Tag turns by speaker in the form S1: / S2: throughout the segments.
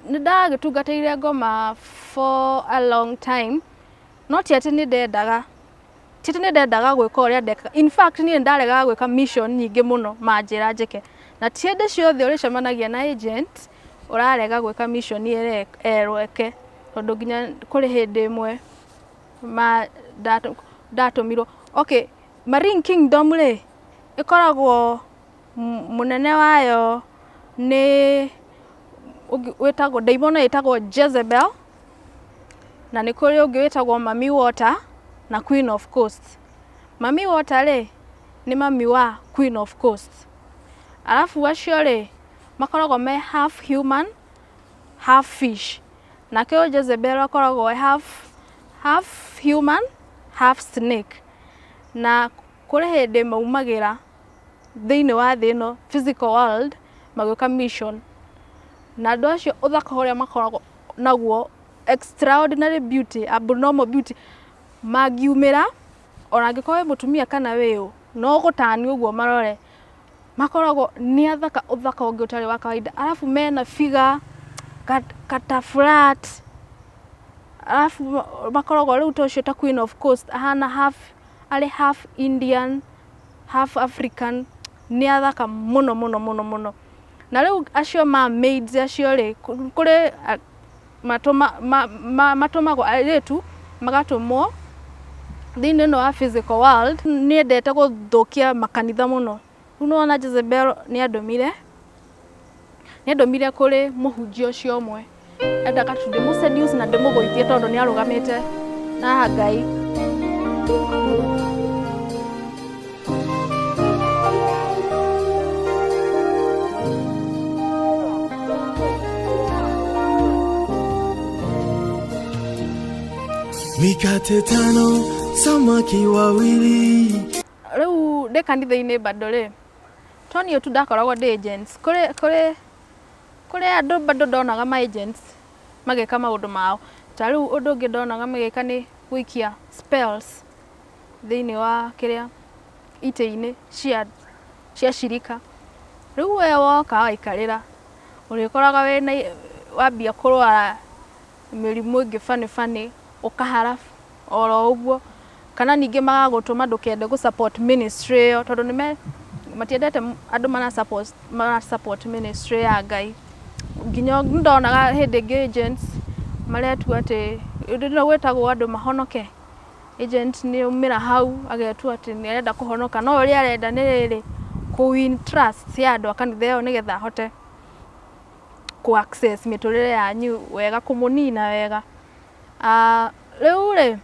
S1: Nĩ ndagĩtungatĩire ngoma for a long time, no ti atĩ nĩ ndendaga, ti atĩ nĩ ndendaga gwĩka ũrĩa ndekaga. In fact niĩ nĩ ndaregaga gwĩka mission nyingĩ mũno manjĩra njĩke. Na ti hĩndĩ ciothe ũrĩcemanagia na agent ũrarega gwĩka mission ĩrĩa erwo eke. Tondũ nginya kũrĩ hĩndĩ ĩmwe ndatũmirwo, okay, Marine Kingdom rĩ, ĩkoragwo mũnene wayo nĩ wĩtagwo ndaimono ĩtagwo Jezebel, na nĩ kũrĩ ũngĩ wĩtagwo Mami Water na Queen of Coast. Mami Water rĩ, nĩ mami wa Queen of Coast. Arabu acio rĩ, makoragwo me half human, half fish. Nake ũyũ Jezebel akoragwo e half, half human, half snake. Na kũrĩ hĩndĩ maumagĩra thĩinĩ wa thĩ ĩno physical world magĩũka mission. Na andũ acio ũthaka ũrĩa makoragwo naguo extraordinary beauty, abnormal beauty, mangiumĩra ona angĩkorwo wĩ mũtumia kana wĩ ũ, no gũtani ũguo marore, makoragwo nĩ athaka ũthaka ũngĩ ũtarĩ wa kawaida. Arabu mena figure kata flat, arabu makoragwo rĩu ta ũcio ta Queen of Coast ahana half, arĩ half Indian, half African, nĩ athaka mũno mũno mũno mũno. Na rĩu acio mermaids acio rĩ, kũrĩ matũmagwo airĩtu magatũmwo thĩinĩ ĩno wa physical world. Nĩendete gũthũkia makanitha mũno. Rĩu nĩwona Jezebel nĩandũmire, nĩandũmire kũrĩ mũhunjia ũcio ũmwe. Endaga tu ndĩmũ seduce na ndĩmũgũithie tondũ nĩarũgamĩte na Ngai.
S2: Mikate tano, samaki wawili.
S1: Rĩu ndĩ kanitha-inĩ bado rĩ, to niĩ tu ndakoragwo ndĩ agents, kũrĩ kũrĩ kũrĩ andũ bado ndonaga ma agents magĩka maũndũ mao. Ta rĩu ũndũ ũngĩ ndonaga magĩka nĩ gũikia spells thĩinĩ wa kĩrĩa itĩ-inĩ cia cia cirika. Rĩu we woka waikarĩra, ũrĩkoraga wĩna wambia kũrwara mĩrimũ ĩngĩ funny funny, ũkahara oro ũguo. Kana ningĩ magagũtũma ndũkende gũ support ministry ĩyo tondũ nĩ matiendete andũ mara support, mara support ministry ya Ngai. Nginya nĩ ndonaga hĩndĩ ĩngĩ agents maretua atĩ hĩndĩ ĩno gwĩtagwo andũ mahonoke, agent nĩ aumĩra hau agetua atĩ nĩ arenda kũhonoka no ũrĩa arenda nĩ rĩrĩ, kũ win trust ya andũ a kanitha ĩyo nĩgetha ahote kũ access mĩtũrĩre yanyu wega, kũmũnina wega. Rĩu rĩ,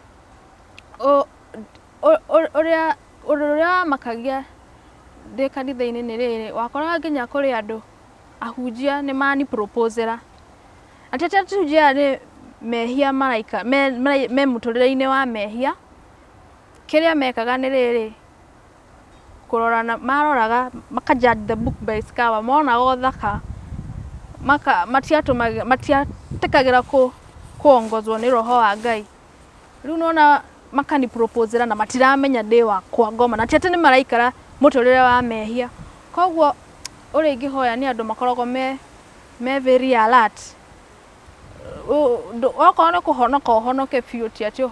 S1: ũrĩa ũndũ ũrĩa wamakagia ndĩ kanitha-inĩ nĩ rĩrĩ, wakoraga nginya kũrĩ andũ ahunjia nĩ mani propose ĩra. Na ti atĩ ahunjia aya nĩ mehia maraika me mũtũrĩre-inĩ wa mehia, kĩrĩa mekaga nĩ rĩrĩ, kũrorana maroraga maka judge the book by its cover, monaga ũthaka matietĩkagĩra kũongozwo nĩ roho wa Ngai. Rĩu nĩwona makani propose ĩra na matiramenya ndĩ wa kwa ngoma, na ti atĩ nĩ maraikara mũtũrĩre wa mehia. Koguo ũrĩa ingĩhoya nĩ andũ makoragwo me very alert. Okorwo nĩ kũhonoka ũhonoke biũ ti atĩ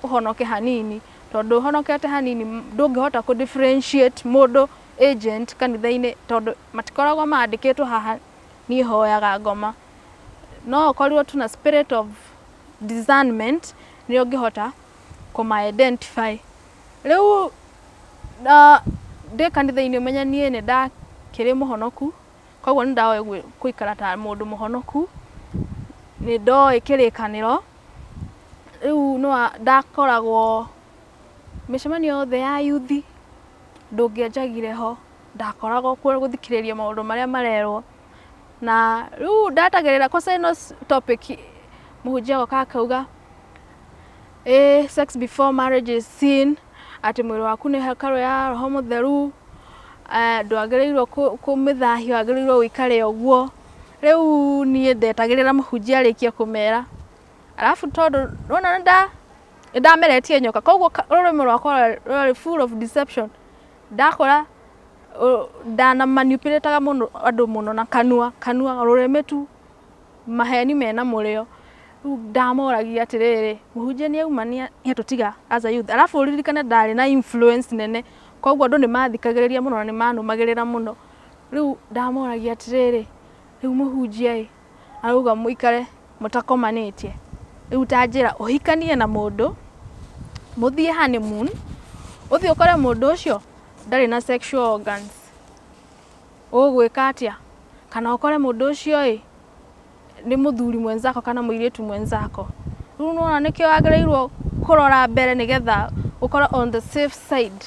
S1: ũhonoke hanini, tondũ ũhonokete hanini ndũngĩhota kũ differentiate mũndũ agent kanitha-inĩ tondũ matikoragwo mandĩkĩtwo haha niĩ hoyaga ngoma. No ũkorirwo tu na spirit of discernment nĩ ũngĩhota kũma identify. Rĩu ndĩ kanitha-inĩ ũmenye niĩ nĩ ndakĩrĩ mũhonoku, koguo nĩ ndoĩ gũikara ta mũndũ mũhonoku, nĩ ndoĩ kĩrĩkanĩro, rĩu ndakoragwo mĩcemanio yothe ya yuthi ndũngĩanjagire ho, ndakoragwo kuo gũthikĩrĩria maũndũ marĩa marerwo. Na rĩu ndetagĩrĩra kwanza ĩno topic mũhunjia agoka akauga ĩ sex before marriage is sin, atĩ mwĩrĩ waku nĩ hekarũ ya roho mũtheru, ndwagĩrĩirwo kũmĩthahia wagĩrĩirwo ũikare ũguo. Rĩu niĩ ndetagĩrĩra mũhunjia arĩkie kũmera, arabu tondũ nĩwona nĩ ndameretie nyoka, koguo rũrĩmĩ rwakwa rwarĩ full of deception. Ndakora ndana manipulate aga mũno andũ mũno na kanua, kanua rũrĩmĩ tu. Maheni mena mũrĩo. Rĩu ndamoragia atĩrĩrĩ, mũhunjia nĩ auma nĩ atũtiga as a youth. Arabu ũririkane ndarĩ na influence nene, koguo andũ nĩ mathikagĩrĩria mũno na nĩ manũmagĩrĩra mũno. Rĩu ndamoragia atĩrĩrĩ, rĩu mũhunjia ĩ arauga mũikare mũtakomanĩtie. Rĩu ta njĩra ũhikanie na mũndũ, mũthiĩ honeymoon, ũthiĩ ũkore mũndũ ũcio ndarĩ na sexual organs. Ũgwĩka atĩa? Kana ũkore mũndũ ũcio ĩ nĩ mũthuri mwenzako kana mũirĩtu mwenzako. Rĩu nĩwona nĩkĩo wagĩrĩirwo kũrora mbere nĩgetha ũkorwo on the safe side.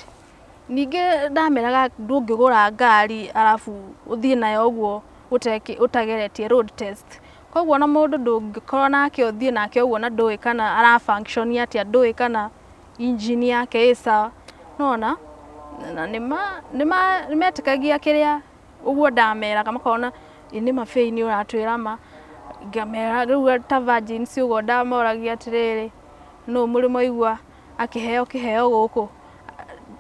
S1: Ningĩ ndameraga ndũngĩgũra ngari arabu ũthiĩ nayo ũguo ũtageretie road test. Koguo ona mũndũ ndũngĩkorwo nake ũthiĩ nake ũguo na ndũĩ kana ara function atĩa, ndũĩ kana engine yake ĩ sawa. Nĩwona? Na nĩmetĩkagia kĩrĩa ũguo ndameraga makona ĩ nĩma Faith nĩ ũratwĩra ma. Ngamera rĩu ta virgins ũguo ndamoragia atĩrĩrĩ, nũ mũrĩ mwaigua akĩheo kĩheo gũkũ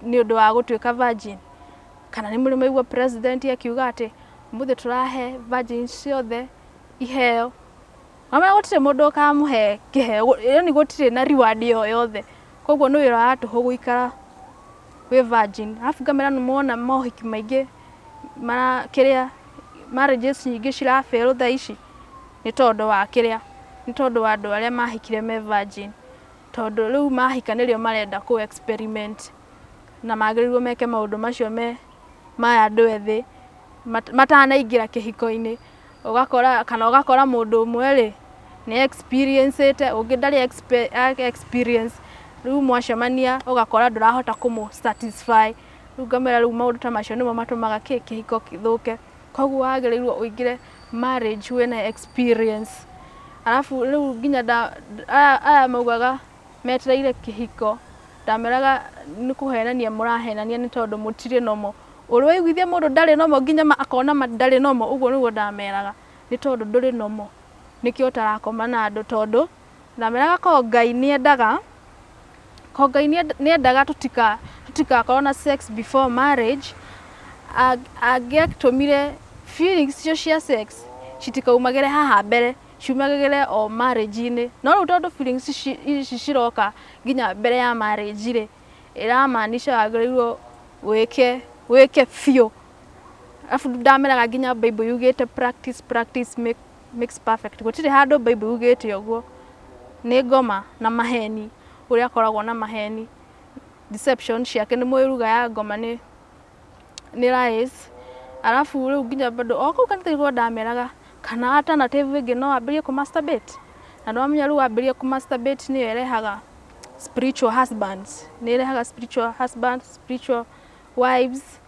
S1: nĩ ũndũ wa gũtuĩka virgin? Kana nĩ mũrĩ mwaigua president akiuga atĩ ũmũthĩ tũrahe virgins ciothe iheo? Wamenya gũtirĩ mũndũ ũkamũhe kĩheo, yani gũtirĩ na reward o yothe. Koguo nĩ wĩra wa tũhũ gũikara wĩ virgin. Arabu ngamera nĩ muona mohiki maingĩ mara kĩrĩa marriages nyingĩ cira fail thaa ici nĩ tondũ wa kĩrĩa, nĩ tondũ wa andũ arĩa mahikire me virgin. Tondũ rĩu mahika nĩrĩo marenda kũ experiment na magĩrĩirwo meke maũndũ macio me maya andũ ethĩ matanaingĩra kĩhiko-inĩ. Ũgakora kana ũgakora mũndũ ũmwe rĩ nĩ experience ĩte, ũngĩ ndarĩ experience. Rĩu mwacemania ũgakora ndũrahota kũmũ satisfy. Rĩu ngamera rĩu maũndũ ta macio nĩmo matũmaga kĩhiko gĩthũke. Koguo wagĩrĩirwo ũingĩre marriage wĩna experience. Arabu rĩu nginya aya maugaga metereire kĩhiko, ndameraga nĩ kũhenania mũrahenania nĩ tondũ mũtirĩ normal. Ũrĩ waiguithia mũndũ ndarĩ normal nginya akona ma ndarĩ normal, ũguo nĩguo ndameraga, nĩ tondũ ndũrĩ normal nĩkĩo ũtarakoma na andũ. Tondũ ndameraga korwo Ngai nĩendaga, korwo Ngai nĩendaga tũtikakorwo na sex before marriage, angĩatũmire feelings icio cia sex citikaumagĩre haha mbere, ciumagĩre o marriage-inĩ. No rĩu tondũ feelings ici ciroka nginya mbere ya marriage rĩ, ĩramaanisha wagĩrĩirwo wĩke wĩke biũ. Arabu ndameraga nginya Bible yugĩte practice, practice makes perfect. Gũtirĩ handũ Bible yugĩte ũguo. Nĩ ngoma na maheni, ũrĩa akoragwo na maheni, deception ciake. Nĩ mũĩ lugha ya ngoma nĩ lies. Arabu rĩu nginya bado o kũu kanitha nĩguo ndameraga kana alternative ĩngĩ no wambĩrĩrie kũ masturbate. Na nĩwamenya rĩu wambĩrĩria kũ masturbate nĩyo ĩrehaga spiritual husbands, nĩ ĩrehaga spiritual husbands, spiritual wives.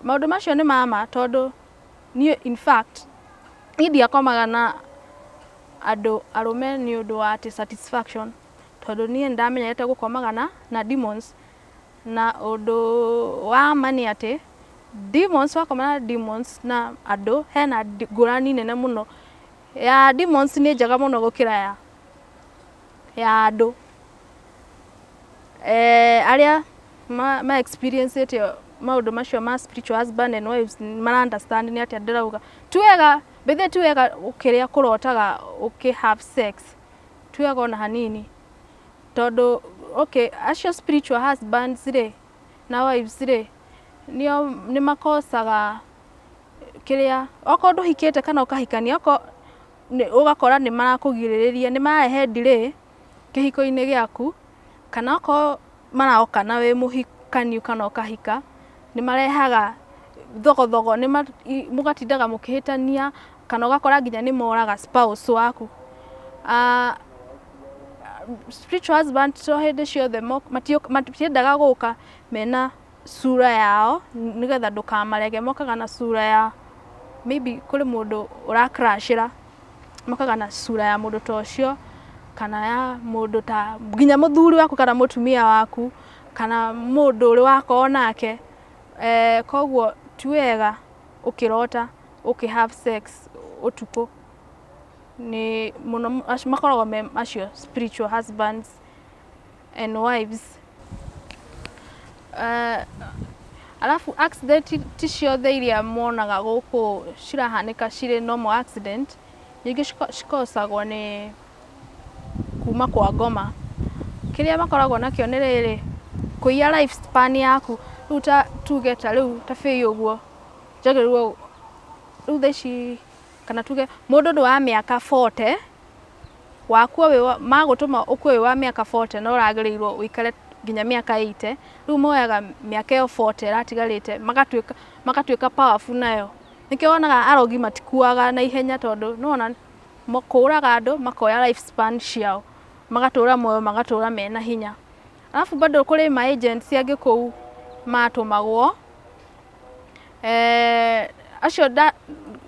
S1: Maũndũ macio nĩ ma ma tondũ niĩ in fact niĩ ndiakomaga na andũ arũme nĩ ũndũ wa atĩ satisfaction, tondũ niĩ nĩndamenyerete gũkomaga na demons. Na ũndũ wa ma nĩ atĩ demons, wakoma na demons na andũ hena ngũrani nene mũno. Ya demons nĩ njega mũno gũkĩra ya andũ. Arĩa ma experience ĩte maũndũ macio ma spiritual husband and wives mara understand nĩ atĩa ndĩrauga. Ti wega, by the way, ti wega ũkĩrĩa kũrotaga ũkĩ have sex, ti wega ona hanini. Tondũ okay, acio spiritual husbands rĩ na wives rĩ, nĩo nĩ makosaga kĩrĩa okorwo ndũhikĩte kana ũkahikania, okorwo ũgakora nĩ marakũgirĩrĩria, nĩ mararehe delay kĩhiko-inĩ gĩaku. Kana okorwo maroka na wĩ mũhikaniu kana ũkahika, nĩ marehaga thogothogo, mũgatindaga mũkĩhĩtania, kana ũgakora nginya nĩ moraga spouse waku. Spiritual husband to hĩndĩ ciothe matiendaga gũka mena sura yao nĩgetha ndũkamarege. Mokaga na sura ya maybe kũrĩ mũndũ ũra crush ĩra, mokaga na sura ya mũndũ ta ũcio kana ya mũndũ ta nginya mũthuri waku kana mũtumia waku kana mũndũ ũrĩ wakorwo nake. Koguo ti wega ũkĩrota ũkĩ have sex ũtukũ. Nĩ mũno makoragwo me acio spiritual husbands and wives. Arabu accident ti ciothe iria muonaga gũkũ cirahanĩka cirĩ normal accident. Nyingĩ cikosagwo nĩ kuma kwa ngoma. Kĩrĩa makoragwo nakĩo nĩ rĩrĩ, kũiya life span yaku. Rĩu ta tuge ta rĩu ta Faye ũguo, njagĩrĩirwo rĩu thaa ici kana tuge mũndũ nĩ wa mĩaka 40, wakua wĩ wa magũtũma ũkue wĩ wa mĩaka 40 na ũragĩrĩirwo ũikare nginya mĩaka 80, rĩu moyaga mĩaka ĩyo 40 ĩratigarĩte magatuĩka magatuĩka powerful nayo. Nĩkĩo wonaga arogi matikuaga na ihenya tondũ nĩwona kũraga andũ makoya life span ciao, magatũra muoyo magatũra mena hinya. Alafu bado kũrĩ ma agents angĩ kũu matũmagwo, acio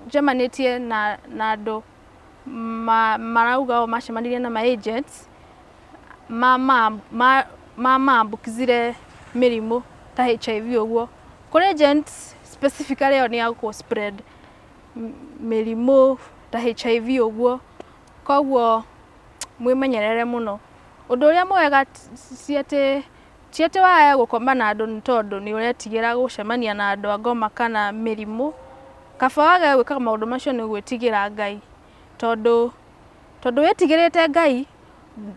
S1: njemanĩtie na andũ marauga o macemanirie na ma agents ma mambũkizire mĩrimũ ta HIV ũguo. Kũrĩ agents specifically ĩyo nĩ ya gũ spread mĩrimũ ta HIV ũguo, koguo mwĩmenyerere mũno. Ũndũ ũrĩa mwega ti atĩ wage gũkoma na andũ nĩ tondũ nĩ ũretigĩra gũcemania na andũ a ngoma kana mĩrimũ, kaba wage gwĩka maũndũ macio nĩ gwĩtigĩra Ngai, tondũ wĩtigĩrĩte Ngai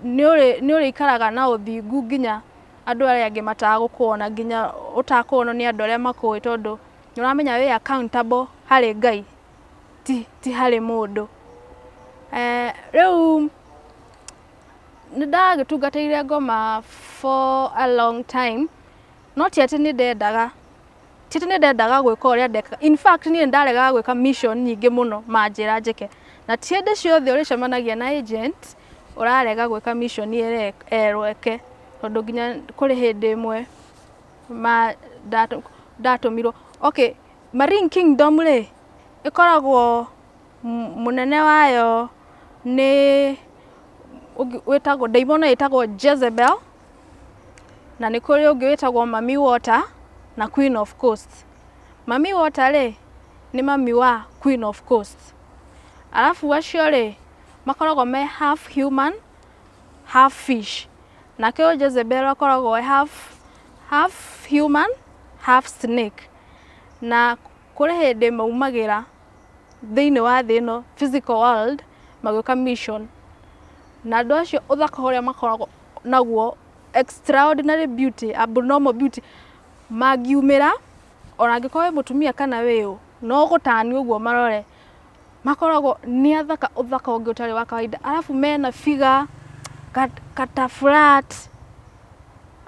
S1: nĩ ũrĩikaraga na ũthingu nginya andũ arĩa angĩ matagũkuona, nginya ũtakuonwo nĩ andũ arĩa makũĩ, tondũ nĩ ũramenya wĩ accountable harĩ Ngai ti harĩ mũndũ. Rĩu nĩ ndagĩtungatĩire ngoma for a long time, no ti atĩ nĩ ndendaga, ti atĩ nĩ ndendaga gwĩka ũrĩa ndekaga. In fact niĩ nĩ ndaregaga gwĩka mission nyingĩ mũno manjĩra njĩke, na ti hĩndĩ ciothe ũrĩcemanagia na agent ũrarega gwĩka mission ĩrĩa erwo eke, tondũ nginya kũrĩ hĩndĩ ĩmwe ndatũmirwo. Okay, Marine Kingdom rĩ, ĩkoragwo mũnene wayo nĩ wĩtagwo ndaimono ĩtagwo Jezebel, na nĩ kũrĩ ũngĩ wĩtagwo Mami Water na Queen of Coast. Mami Water rĩ, nĩ mami wa Queen of Coast. Arabu acio rĩ, makoragwo me half human half fish. Nake ũyũ Jezebel akoragwo e half human half snake. Na kũrĩ hĩndĩ maumagĩra thĩinĩ wa thĩ ĩno physical world magĩũka mission, na andũ acio ũthaka ũrĩa makoragwo naguo, extraordinary beauty, abnormal beauty, mangiumĩra ona angĩkorwo wĩ mũtumia kana wĩ ũ, no gũtani ũguo marore, makoragwo nĩ athaka ũthaka ũngĩ ũtarĩ wa kawaida. Arabu mena figure kata flat,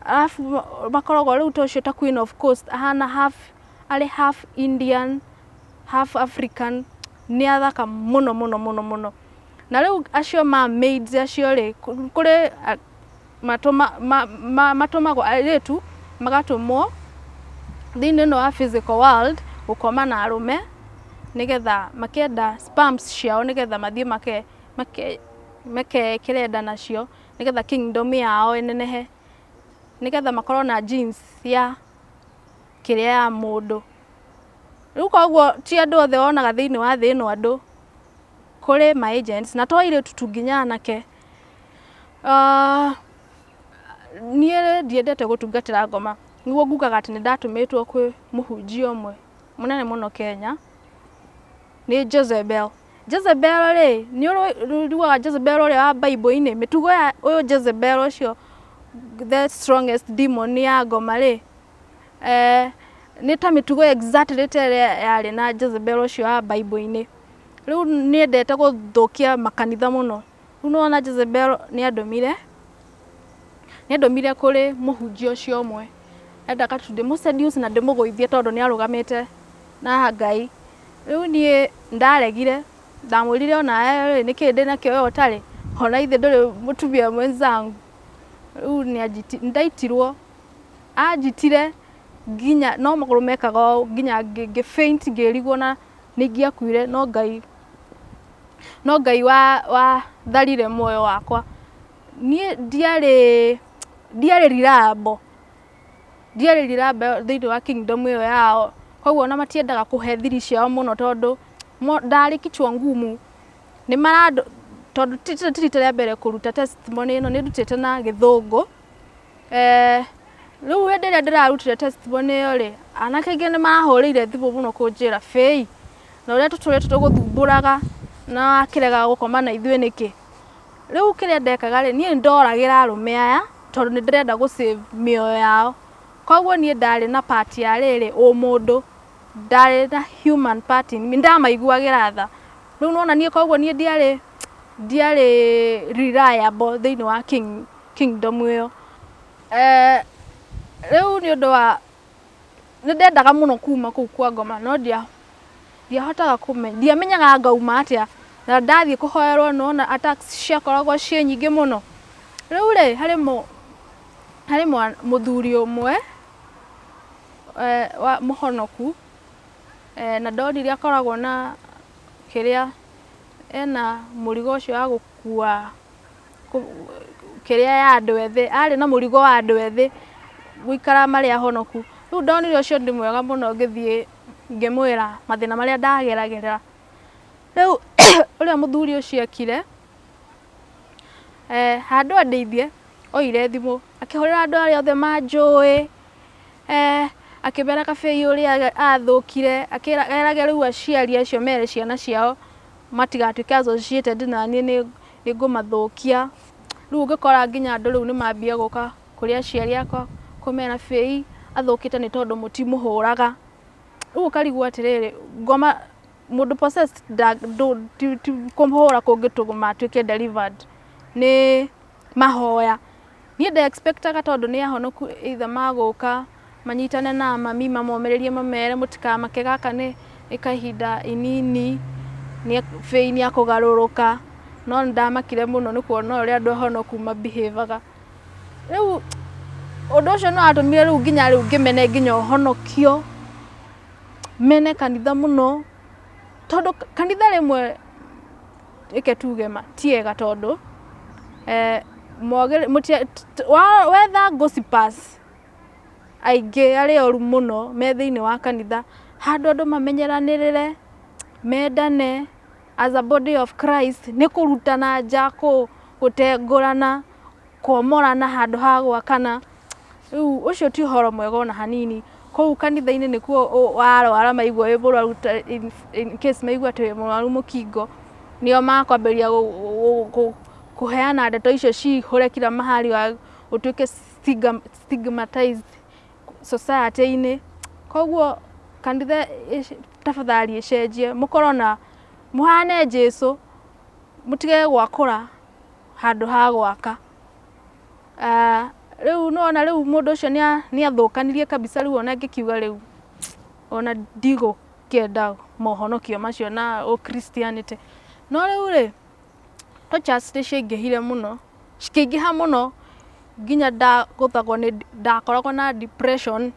S1: arabu makoragwo rĩu ta ũcio ta Queen of Coast ahana half, arĩ half Indian half African, nĩ athaka mũno mũno mũno mũno. Na rĩu acio ma maids acio rĩ, kũrĩ matũmagwo airĩtu magatũmwo thĩinĩ ĩno wa physical world gũkoma na arũme nĩgetha makĩenda sperms ciao, nĩgetha mathiĩ makekĩre nda nacio, nĩgetha kingdom yao ĩnenehe, nĩgetha makorwo na genes ya kĩrĩa ya mũndũ. Rĩu koguo ti andũ othe wonaga thĩinĩ wa thĩ ĩno, andũ kũrĩ ma agents na to airĩtu tu, nginya anake. Niĩ ndiendete gũtungatĩra ngoma, nĩguo ngugaga atĩ nĩ ndatũmĩtwo kwĩ mũhunjia ũmwe mũnene mũno Kenya nĩ Jezebel. Jezebel rĩ, nĩ ũiguaga Jezebel ũrĩa wa Bible-inĩ, mĩtugo ya ũyũ Jezebel ũcio, the strongest demon ya ngoma rĩ, nĩ ta mĩtugo exactly ta ĩrĩa yarĩ na Jezebel ũcio wa Bible-inĩ. Rĩu nĩendete gũthũkia makanitha mũno. Rĩu nĩwona Jezebel nĩ andũmire kũrĩ mũhunjia ũcio ũmwe, endaga tu ndĩmũ seduce na ndĩmũgũithie tondũ nĩ arũgamĩte na Ngai. Rĩu niĩ ndaregire, ndamwĩrire onawe rĩ, nĩkĩ ndĩnakĩo we ũtarĩ, ona ithe ndũrĩ mũtumia mwenzangu. Rĩu nĩ ndaitirwo, anjitire nginya no magũrũ mekaga ũũ nginya ngĩ faint, ngĩrigwo na nĩ ingĩakuire, no Ngai watharire muoyo wakwa. Niĩ ndiarĩ reliable, ndiarĩ reliable thĩinĩ wa kingdom ĩyo yao, koguo ona matiendaga kũhe thiri ciao mũno tondũ ndarĩ kichwa ngumu. Nĩ marandũ tondũ ti rita rĩa mbere kũruta testimony ĩno, nĩ ndutĩte na Gĩthũngũ. Rĩu hĩndĩ ĩrĩa ndĩrarutire testimony ĩyo rĩ, anake aingĩ nĩ marahũrĩire thimũ mũno kũnjĩra, "Faye, na ũrĩa tũtũrĩte tũgũthumbũraga Na wakĩrega gũkoma na ithuĩ nĩkĩ? Rĩu kĩrĩa ndekaga rĩ, niĩ nĩ ndoragĩra arũme aya tondũ nĩ ndĩrenda gũ save mĩoyo yao. Koguo niĩ ndarĩ na part ya rĩrĩ, ũmũndũ, ndarĩ na human part in me, nĩ ndamaiguagĩra tha. Rĩu nĩ wona niĩ koguo niĩ ndiarĩ ndiarĩ reliable thĩinĩ wa kingdom ĩyo. Rĩu nĩ ũndũ wa nĩ ndendaga mũno kuma kũu kwa ngoma no ndia ndiahotaga kũmenya ndiamenyaga ngauma atĩa na ndathiĩ kũhoerwo nona attacks ciakoragwo ciĩ nyingĩ mũno. Rĩu rĩ harĩ harĩ mũthuri ũmwe wa mũhonoku na ndonire akoragwo na kĩrĩa ena mũrigo ũcio wa gũkua kĩrĩa ya andũ ethĩ, arĩ na mũrigo wa andũ ethĩ gũikara marĩ ahonoku. Rĩu ndonire ũcio nĩ mwega mũno ngĩthiĩ ngĩmwĩra mathĩna marĩa ndageragĩra. Rĩu ũrĩa mũthuri ũcio ekire, handũ andeithie, oire thimũ akĩhũrĩra andũ arĩa othe manjũĩ, akĩmera Kabei ũrĩa athũkire, erage rĩu aciari acio mere ciana ciao matigatuĩke associated naniĩ nĩ ngũmathũkia. Rĩu ũgĩkora nginya andũ rĩu nĩ mambia gũka kũrĩ aciari akwa kũmera Bĩi athũkĩte nĩ tondũ mũtimũhũraga. Rĩu ũkarigwo atĩrĩrĩ, ngoma mũndũ possessed ti kũmũhũra kũngĩtũma atuĩke delivered, nĩ mahoya. Niĩ nde expect aga tondũ nĩ ahonoku either magũka manyitane na mami mamomĩrĩrie mamere mũtikamake gaka nĩ kahinda inini Bĩi nĩ akũgarũrũka, no nĩ ndamakire mũno nĩ kuona ũrĩa andũ ahonoku ma behave aga. Rĩu ũndũ ũcio nĩ watũmire rĩu nginya rĩu ngĩmene nginya ũhonokio, mene kanitha mũno, tondũ kanitha rĩmwe reke tuge ma ti ega tondũ wetha gossipers aingĩ arĩa oru mũno me thĩinĩ wa kanitha, handũ andũ mamenyeranĩrĩre, mendane as a body of Christ, nĩ kũrutana nja, gũtengũrana, kwomorana handũ ha gwakana. Rĩu ũcio ti ũhoro mwega ona hanini. Kũu kanitha-inĩ nĩkuo warwara maigua wĩ mũrwaru in case maigua atĩ wĩ mũrwaru mũkingo, nĩo makwambĩrĩria kũheana ndeto icio cihũre kila mahali ũtuĩke stigmatized society-inĩ. Koguo kanitha tafadhali ĩcenjie, mũkorwo na mũhane Jesũ, mũtige gwakũra handũ ha gwaka. Rĩu nĩwona rĩu mũndũ ũcio nĩ athũkanirie kabisa rĩu ona ngĩkiuga rĩu ona ndigũkĩenda mohonokio macio na ũ Christianity. No rĩu rĩ, tortures nĩ ciaingĩhire mũno, cikĩingĩha mũno nginya ndagũthagwo nĩ ndakoragwo na depression,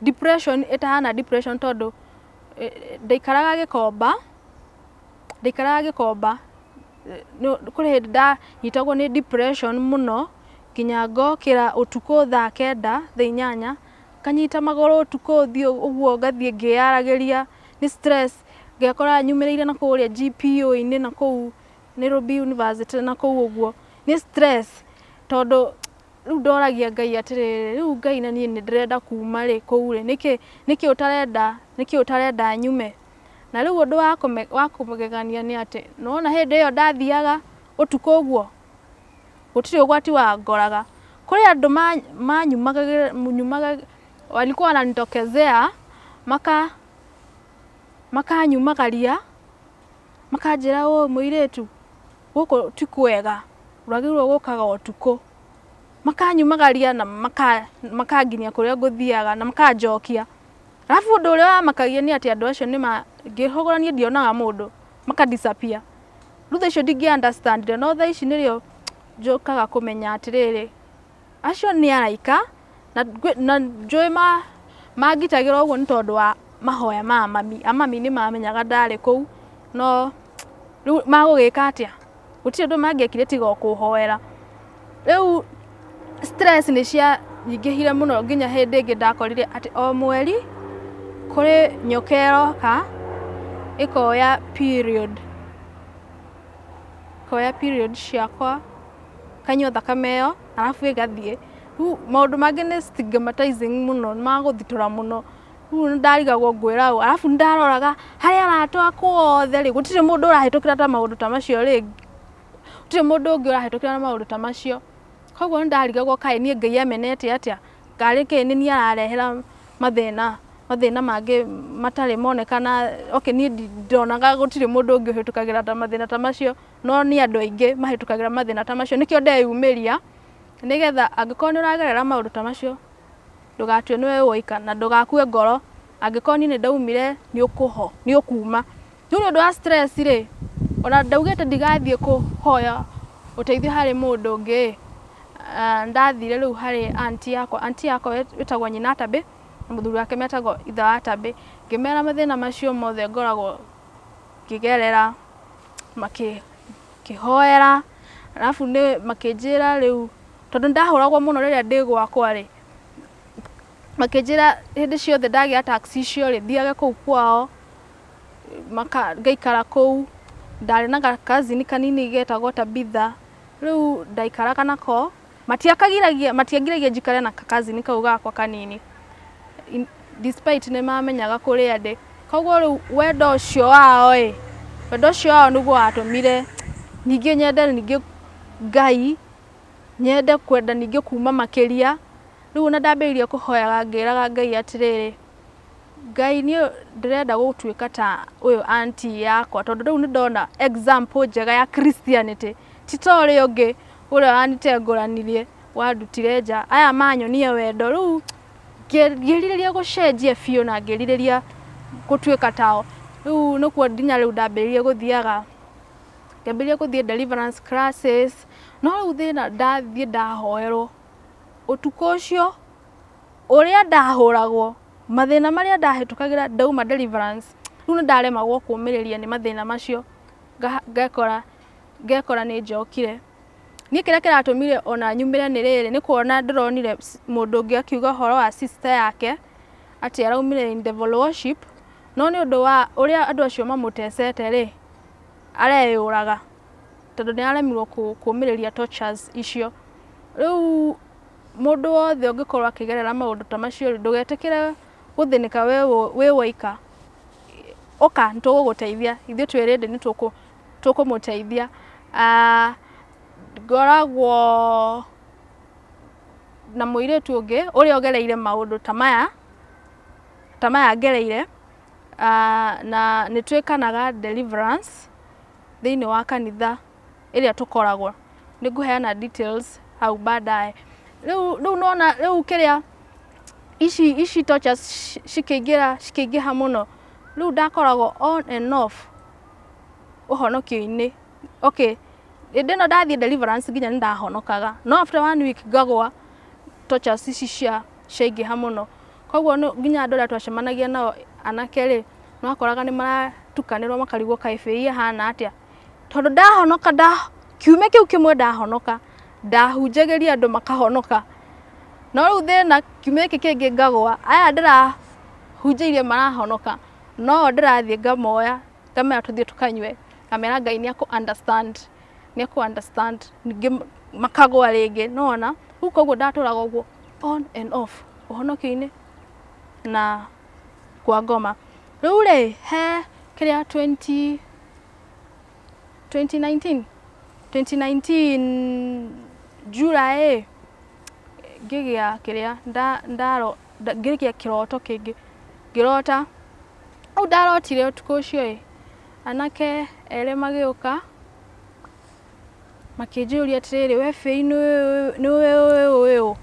S1: depression ĩtahana depression tondũ ndaikaraga Gĩkomba, ndaikaraga Gĩkomba, kũrĩ hĩndĩ ndanyitagwo nĩ depression mũno nginya ngokĩra ũtukũ thaa 9, thaa 8, nganyita magũrũ ũtukũ thiĩ ũguo ngathiĩ ngĩyaragĩria nĩ stress, ngekora nyumĩrĩire na kũrĩa GPO-inĩ na kũu Nairobi University na kũu ũguo, nĩ stress tondũ rĩu ndoragia Ngai atĩrĩrĩ, rĩu Ngai na niĩ nĩ ndĩrenda kuma rĩ kũu rĩ, nĩkĩ ũtarenda, nĩkĩ ũtarenda nyume? Na rĩu ũndũ wa kũgegania nĩ atĩ nĩwona hĩndĩ ĩyo ndathiaga ũtukũ ũguo, gũtirĩ ũgwati wangoraga. Kũrĩ andũ manyumagĩra, walikuwa wananitokezea makanyumagaria makanjĩra ũũ mũirĩtu gũkũ ti kwega wagĩrĩirwo gũkaga ũtukũ. Makanyumagaria na makanginyia kũrĩa ngũthiaga na makanjokia. Arabu ũndũ ũrĩa wamakagia nĩ atĩ andũ acio nĩ ngĩhũgũra niĩ ndionaga mũndũ, maka disappear. Rĩu thaa icio ndingĩ understand no thaa ici nĩrĩo njũkaga kũmenya atĩrĩrĩ, acio nĩ araika na njũĩ mangitagĩra ũguo nĩ tondũ wa mahoya ma mami. Amami nĩ mamenyaga ndarĩ kũu no rĩu magũgĩka atĩa? Gũtirĩ ũndũ mangĩekire tiga o kũhoera. Rĩu stress nĩ cianyingĩhire mũno nginya hĩndĩ ĩngĩ ndakorire atĩ o mweri kũrĩ nyoka ĩroka ĩkoya period, ĩkoya period ciakwa ĩkanyua thakame ĩyo arabu ĩgathiĩ. Rĩu maũndũ mangĩ nĩ stigmatizing mũno nĩ magũthitũra mũno. Rĩu nĩ ndarigagwo ngwĩra ũ, arabu nĩ ndaroraga harĩ arata akwa othe rĩ, gũtirĩ mũndũ ũrahĩtũkĩra ta maũndũ ta macio rĩ, gũtirĩ mũndũ ũngĩ ũrahĩtũkĩra na maũndũ ta macio. Koguo nĩ ndarigagwo kaĩ niĩ Ngai amenete atĩa, karĩ kĩ nĩ niĩ ararehera mathĩna, mathĩna mangĩ matarĩ monekana, okay niĩ ndonaga gũtirĩ mũndũ ũngĩ ũhĩtũkagĩra ta mathĩna ta macio, no nĩ andũ aingĩ mahĩtũkagĩra mathĩna ta macio, nĩkĩo ndeyumĩria, nĩgetha angĩkorwo nĩ ũragerera maũndũ ta macio, ndũgatue nĩwe woika na ndũgakue ngoro, angĩkorwo niĩ nĩ ndaumire nĩ ũkũho, nĩ ũkuma. Rĩu nĩ ũndũ wa stress rĩ, ona ndaugĩte ndigathiĩ kũhoya ũteithio harĩ mũndũ ũngĩ ĩ, ndathire rĩu harĩ aunty yakwa, aunty yakwa wĩtagwo nyina Tabĩ na mũthuri wake metagwo ithe wa Tabĩ, ngĩmera mathĩna macio mothe ngoragwo ngĩgerera, makĩhoera, arabu makĩnjĩra rĩu tondũ nĩ ndahũragwo mũno rĩrĩa ndĩ gwakwa rĩ, makĩnjĩra hĩndĩ ciothe ndagĩa attacks icio rĩ, thiage kũu kwao, ngaikara kũu. Ndarĩ na ga cousin kanini getagwo Tabitha, rĩu ndaikaraga nako, matiakagiragia matiangiragia njikare na ka cousin kau gakwa kanini, despite nĩ mamenyaga kũrĩa ndĩ. Koguo rĩu wendo ũcio wao ĩ, wendo ũcio wao nĩguo watũmire ningĩ nyende ningĩ Ngai, nyende kwenda ningĩ kuma makĩria. Rĩu ona ndambĩrĩirie kũhoyaga ngĩraga Ngai atĩrĩrĩ, Ngai niĩ ndĩrenda gũtuĩka ta ũyũ aunty yakwa tondũ rĩu nĩ ndona example njega ya Christianity, ti ta ũrĩa ũngĩ ũrĩa wanitengũranirie wandutire nja, aya manyonia wendo rĩu ngĩrirĩria gũcenjia biũ na ngĩrirĩria gũtuĩka tao. Rĩu nĩkuo nginya rĩu ndambĩrĩirie gũthiaga, ngĩambĩrĩria gũthiĩ deliverance classes, no rĩu thĩna ndathiĩ ndahoerwo, ũtukũ ũcio Ũrĩa ndahũragwo, mathĩna marĩa ndahĩtũkagĩra ndauma deliverance, rĩu nĩ ndaremagwo kũmĩrĩria nĩ mathĩna macio, ngekora ngekora nĩ njokire. Niĩ kĩrĩa kĩratũmire ona nyumĩre nĩ rĩrĩ, nĩ kuona ndĩronire mũndũ ũngĩ akiuga ũhoro wa sister yake, atĩ araumire in devil worship, no nĩ ũndũ wa ũrĩa andũ acio mamũtecete rĩ, areyũraga, tondũ nĩ araremirwo kũmĩrĩria tortures icio. Rĩu Mũndũ wothe ũngĩkorwo akĩgerera maũndũ ta macio rĩ, ndũgetĩkĩre gũthĩnĩka wĩ woika, ũka nĩ tũgũgũteithia, ithuĩ twĩ ready nĩ tũkũmũteithia. Ngoragwo na mũirĩtu ũngĩ ũrĩa ũgereire maũndũ ta maya, ta maya ngereire, na nĩ twĩkanaga deliverance thĩiniĩ wa kanitha. ĩrĩa tũkoragwo. Nĩ ngũheana details hau baadaye. Rĩu rĩu nĩwona rĩu kĩrĩa ici ici tortures cikĩingĩra cikĩingĩha mũno, rĩu ndakoragwo on and off ũhonokio-inĩ. Okay, hĩndĩ ĩno ndathiĩ deliverance nginya nĩ ndahonokaga, no after one week ngagwa tortures ici cia ciaingĩha mũno. Koguo nginya andũ arĩa twacemanagia nao anake rĩ, nĩwakoraga nĩ maratukanĩrwo makarigwo kaĩ Faith ahana atĩa. Tondũ ndahonoka nda kiumia kĩu kĩmwe ndahonoka, ndahunjagĩria andũ makahonoka. No rĩu thĩna kiumia gĩkĩ kĩngĩ ngagũa, aya ndĩrahunjĩirie marahonoka, no o ndĩrathiĩ ngamoya ngamera tũthiĩ tũkanyue, ngamera Ngai nĩ ekũ understand, nĩ ekũ understand, ningĩ makagũa rĩngĩ, nĩ wona? Rĩu koguo ndatũraga ũguo on and off, ũhonokio-inĩ na kwa ngoma. Rĩu rĩ, he kĩrĩa twenty 2019 2019 July ĩ, ngĩgĩa kĩrĩa ngĩgĩa kĩroto kĩngĩ, ngĩrota, rĩu ndarotire ũtukũ ũcio ĩ, anake erĩ magĩũka makĩnjũria atĩrĩrĩ, we Faith nĩũĩ ũyũ ũyũ?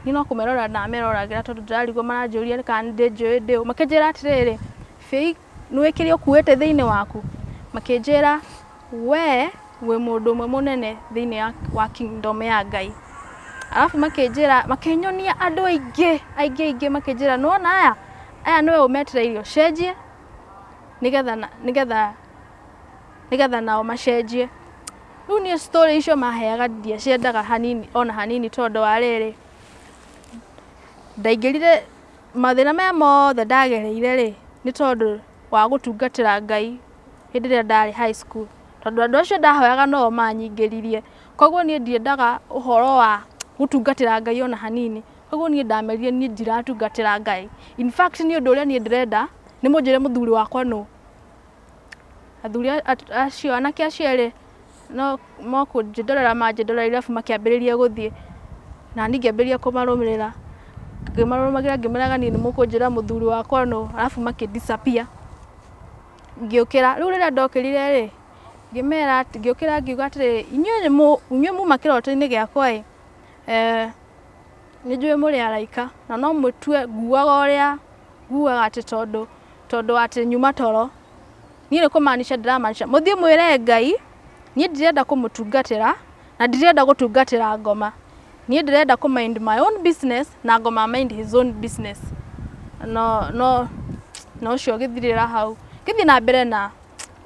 S1: Niĩ no kũmerorera ndameroragĩra tondũ ndĩrarigwo maranjũria kana nĩndĩnjũĩ ndĩ ũ. Makĩnjĩra atĩrĩrĩ, Faith nĩũĩ kĩrĩa ũkuĩte thĩinĩ waku? Makĩnjĩra we wĩ mũndũ ũmwe mũnene thĩinĩ wa kingdom ya Ngai. Arabu makĩnjĩra, makĩnyonia andũ aingĩ aingĩ aingĩ makĩnjĩra nĩwona aya, aya nĩwe ũmetĩre irio ũcenjie nĩgetha nĩgetha nĩgetha nao macenjie. Rĩu niĩ story icio maheaga ndiaciendaga hanini ona hanini tondũ wa rĩrĩ, ndaingĩrire mathĩna maya mothe ndagereire rĩ, nĩ tondũ wa gũtungatĩra Ngai hĩndĩ ĩrĩa ndarĩ high school. Tondũ andũ acio ndahoyaga no o manyingĩririe. Koguo niĩ ndiendaga ũhoro wa gũtungatĩra Ngai ona hanini. Koguo niĩ ndamerire niĩ ndiratungatĩra Ngai. In fact niĩ ũndũ ũrĩa niĩ ndĩrenda nĩ mũnjĩre mũthuri wakwa nũ. Athuri acio anake acio erĩ no mokũnjĩndorera manjĩndoreire arabu makĩambĩrĩria gũthiĩ na niĩ ngĩambĩrĩria kũmarũmĩrĩra. Ngĩmarũmagĩrĩra ngĩmeraga niĩ nĩ mũkũnjĩra mũthuri wakwa nũ arabu makĩ disappear. Ngĩũkĩra, rĩu rĩrĩa ndokĩrire rĩ, ngĩmera ngĩũkĩra ngiuga atĩrĩrĩ, inyuĩ nĩ inyuĩ muma kĩroto-inĩ gĩakwa ĩ, nĩ njũĩ mũrĩ araika na no mũtue nguaga ũrĩa nguaga atĩ tondũ tondũ atĩ nyuma toro. Niĩ nĩ kũmaanisha ndĩramaanisha mũthiĩ mwĩre Ngai niĩ ndirenda kũmũtungatĩra na ndirenda gũtungatĩra ngoma. Niĩ ndĩrenda kũ mind my own business na ngoma mind his own business. No no na ũcio ũgĩthirĩra hau. Ngĩthiĩ na mbere na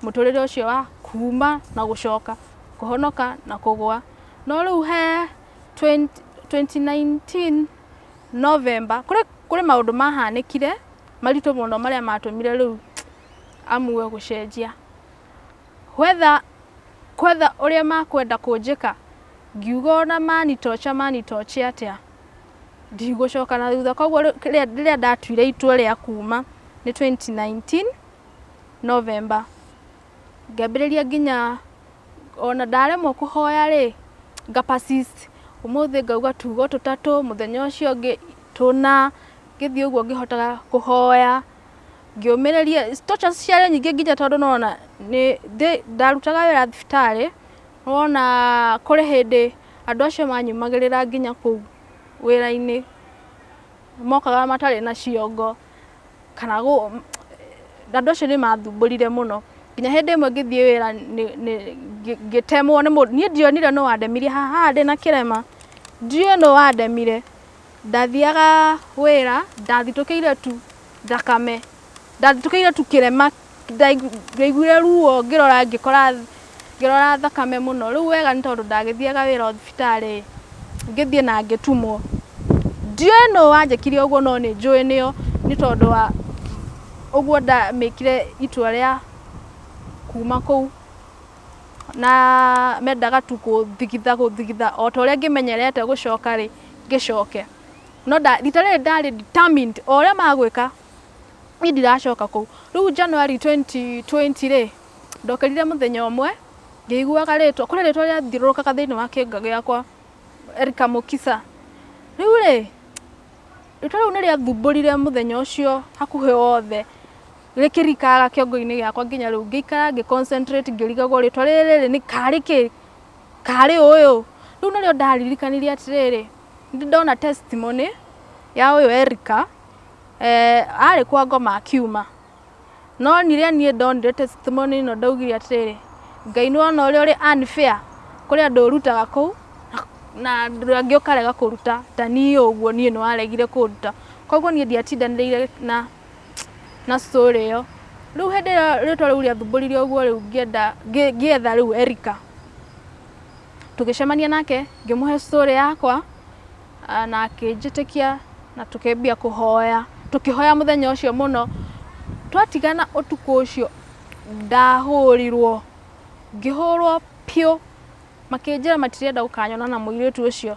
S1: mũtũrĩre ũcio wa kuma na gũcoka, kũhonoka na kũgũa. No rĩu he 2019 November, kũrĩ kũrĩ maũndũ mahanĩkire maritũ mũno marĩa matũmire rĩu amue gũcenjia. Gwetha gwetha ũrĩa makwenda kũnjĩka, ngiuga ona manitocha manitoche atĩa, ndigũcoka na thutha. Koguo rĩrĩa ndatuire itua rĩa kuma nĩ 2019 November, ngĩambĩrĩria nginya ona ndaremwo kũhoya rĩ, nga persist, ũmũthĩ ngauga tugo tũtatũ, mũthenya ũcio ũngĩ tũna, ngĩthiĩ ũguo ngĩhotaga kũhoya, ngĩũmĩrĩria, tortures ciarĩ nyingĩ nginya tondũ nĩwona nĩ ndarutaga wĩra thibitarĩ, nĩwona kũrĩ hĩndĩ andũ acio manyumagĩrĩra nginya kũu wĩra-inĩ, mokaga matarĩ na ciongo, kana andũ acio nĩ mathumbũrire mũno, nginya hĩndĩ ĩmwe ngĩthiĩ wĩra ngĩtemwo nĩ mũndũ, niĩ ndionire nũ wandemire haha, haha ndĩna kĩrema, ndiũĩ nũ wandemire, ndathiaga wĩra ndathitũkĩire tu thakame, ndathitũkĩire tu kĩrema, ndaiguire ruo ngĩrora ngĩkora ngĩrora thakame mũno, rĩu wega nĩ tondũ ndagĩthiaga wĩra o thibitarĩ ngĩthiĩ na ngĩtumwo. Ndiũĩ nũ wanjĩkire ũguo no nĩ njũĩ nĩo nĩ tondũ wa ũguo ndamĩkire itua rĩa kuma kũu na mendaga tu kũthigitha gũthigitha o ta ũrĩa ngĩmenyerete gũcoka rĩ, ngĩcoke. No rita rĩrĩ ndarĩ determined o ũrĩa magwĩka niĩ ndiracoka kũu. Rĩu January 2020 rĩ, ndokĩrire mũthenya ũmwe ngĩiguaga rĩtwa, kũrĩ rĩtwa rĩathiũrũrũkaga thĩinĩ wa kĩongo gĩakwa, Erika Mukisa. Rĩu rĩ, rĩtwa rĩu nĩ rĩathumbũrire mũthenya ũcio hakuhĩ wothe, rĩkĩrikaga kĩongo-inĩ gĩakwa nginya rĩu ngĩikara ngĩ concentrate ngĩrigagwo rĩtwa rĩrĩ rĩ, nĩ karĩ kĩ, karĩ ũyũ. Rĩu nĩrĩo ndaririkanirie atĩrĩrĩ, nĩ ndona testimony ya ũyũ Erika, arĩ kwa ngoma akiuma. No rĩrĩa niĩ ndonire testimony ĩno ndaugire atĩrĩrĩ, Ngai nĩ wona ũrĩa ũrĩ unfair, kũrĩ andũ ũrutaga kũu na andũ angĩ ũkarega kũruta, ta niĩ ũguo niĩ nĩ waregire kũnduta. Koguo niĩ ndiatindanĩrĩire na na story ĩyo. Rĩu hĩndĩ ĩrĩa rĩtwa rĩu rĩathumbũrire ũguo rĩu ngĩenda ngĩetha rĩu Erika. Tũgĩcemania nake ngĩmũhe story yakwa na akĩnjĩtĩkia na tũkĩambia kũhoya, tũkĩhoya mũthenya ũcio mũno. Twatigana ũtukũ ũcio ndahũrirwo, ngĩhũrwo biũ, makĩnjĩra matirenda gũkanyona na mũirĩtu ũcio,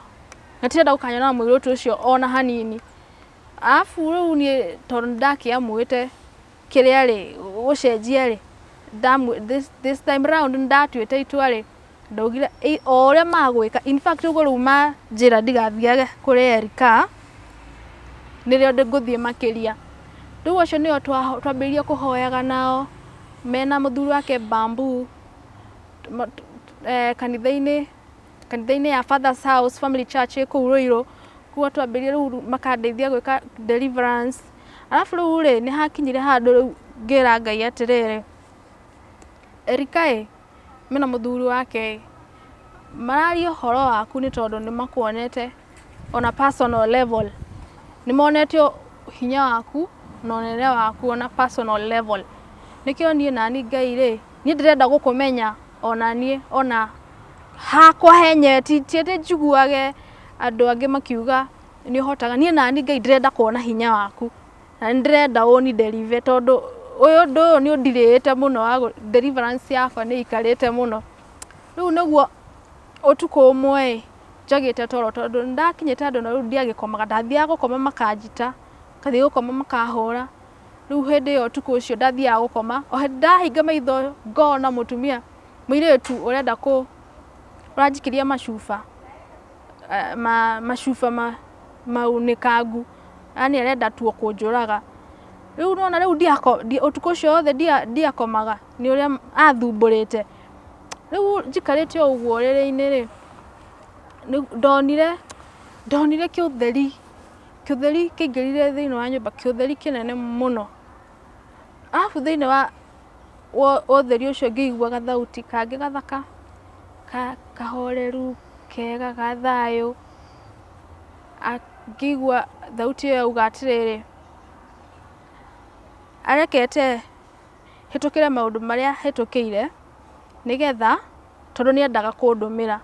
S1: matirenda gũkanyona na mũirĩtu ũcio ona hanini. Arabu rĩu niĩ tondũ nĩ ndakĩamuĩte kĩrĩa rĩ, gũcenjia rĩ, this time round nĩ ndatuĩte itua rĩ, ndaugire o ũrĩa magwĩka, in fact ũguo rĩu manjĩra ndigathiage kũrĩ Erika, nĩrĩo ngũthiĩ makĩria. Rĩu acio nĩo twambĩrĩirie kũhoyaga nao, mena mũthuri wake Bamboo, kanitha-inĩ kanitha-inĩ ya Father's House Family Church ĩ kũu Ruiru, kuo twambĩrĩirie rĩu makandeithia gwĩka deliverance. Arabu rĩu rĩ, nĩ hakinyire handũ rĩu ngĩra Ngai atĩrĩrĩ, Erika ĩ, mena mũthuri wake ĩ, mararia ũhoro waku nĩ tondũ nĩ makuonete on a personal level. Nĩ monete hinya waku na ũnene waku on a personal level. Nĩkĩo niĩ nani Ngai rĩ, niĩ ndĩrenda gũkũmenya ona niĩ ona hakwa henyewe, ti atĩ njiguage andũ angĩ makiuga nĩ ũhotaga, niĩ nani Ngai ndĩrenda kuona hinya waku na nĩ ndĩrenda ũni deliver tondũ ũyũ ũndũ ũyũ nĩ ũndirĩte mũno wa deliverance yakwa nĩ ĩikarĩte mũno. Rĩu nĩguo ũtukũ ũmwe ĩ, Njagĩte toro tondũ nĩndakinyĩte handũ na rĩu ndiagĩkomaga, ndathiaga gũkoma makanjita, ngathiĩ gũkoma makahũra. Rĩu hĩndĩ ĩyo ũtukũ ũcio ndathiaga gũkoma, o hĩndĩ ndahinga maitho ngona mũtumia, mũirĩtu ũrenda kũ, ũranjikĩria macuba, macuba maunĩkangu, yani arenda tu o kũnjũraga. Rĩu nĩwona rĩu ũtukũ ũcio wothe ndiakomaga nĩ ũrĩa athumbũrĩte. Rĩu njikarĩte o ũguo ũrĩrĩ-inĩ rĩ, ndonire kĩũtheri, kĩũtheri kĩaingĩrire thĩiniĩ wa nyũmba, kĩũtheri kĩnene mũno. Arabu thĩiniĩ wa ũtheri ũcio ngĩigua gathauti kangĩ gathaka, kahoreru, kega, ga thayũ. Ngĩigua thauti ĩyo yauga atĩrĩrĩ, arekete hĩtũkĩre maũndũ marĩa hĩtũkĩire, nĩgetha, tondũ nĩ endaga kũndũmĩra.